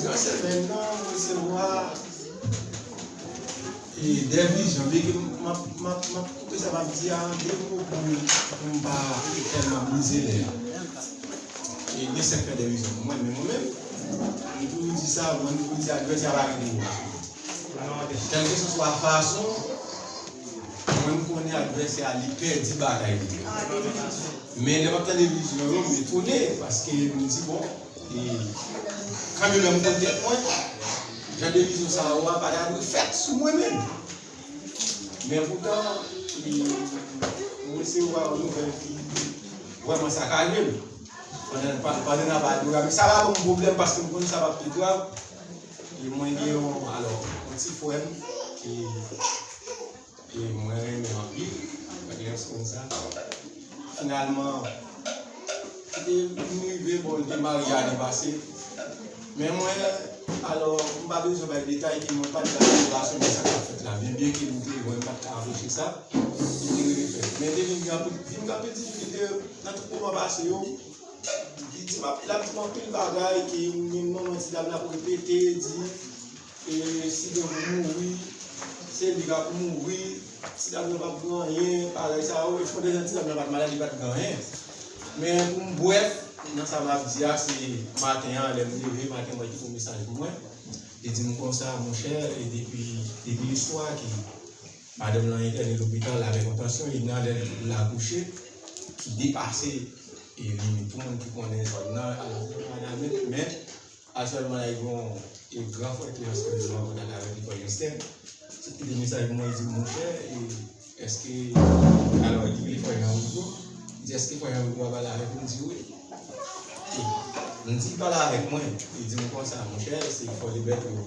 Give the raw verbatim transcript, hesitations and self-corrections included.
Nan semèn nan, mwen resevwa e de vizyon. Byen ke m ap, m ap, m ap koupe sa m ap di a an de mo pou, pou m pa tèlman mize lè a. E gen sèten de vizyon pou mwen, men mwen menm, m toujou di sa, mwen m toujou di advèsè a pa gen pouvwa. Kèlkeswa fason, mwen m konnen advèsè a li pèdi batay li yo. Men lè m ap tande vizyon yo, m etone, paske m di, bon, e, kanmenm lè m konn tèt mwen, jan de vizyon sa yo a pa ta dwe fèt sou mwen menm. Men poutan, e, m resevwa yon nouvèl ki vrèman sakaje m. Pandan, pa- pandan n ap adore, men sa pa ban m pwoblèm paske m konn sa p ap pi grav. E mwen gen yon, alò, yon ti frè m ki, e mwen renmen anpil, Alex konn sa. Finalman, e m rive, bon, li te marye ane pase. Men mwen, alò, m pa bezwen bay detay ke mwen pa t la nan relasyon, men sa k ap fèt la. Byen, byen ke m te wè m pa t ka anpeche sa, li te rive fèt. Men te vin gen anpil, vin gen anpil difikilte nan tout moman pase yo. Li di m ap, l ap di m anpil bagay ke menm manman ti dam nan ap repete, di, e, si gen pou mouri, se li k ap mouri, ti dam nan p ap gen anyen, bagay sa yo, e fondèyè ti dam nan pa t malad, li pa t gen anyen. Men pou m brèf, nan sa m ap di a, se maten an, lè m leve, maten mwen ki fè yon mesaj pou mwen. Li di m konsa, monchè, e depi, depi lè swa ke madanm lan entène lopital avèk yon tansyon, e nan lè l akouche, ki depase, e limit pou moun ki konnen zòn nan, alò, madanm, men, aktyèlman, la, gen yon, e gran frè ki nan sèvis an kontak avèk li, frè Justin. Li kite mesaj pou mwen, li di, monchè, e èske, alò, li rele frè Jean Rigaud, li di, èske frè Jean Rigaud a pale avèk ou? M di, wi. E m di, pale avèk mwen. Li di m konsa, monchè, se Fòdebèk yo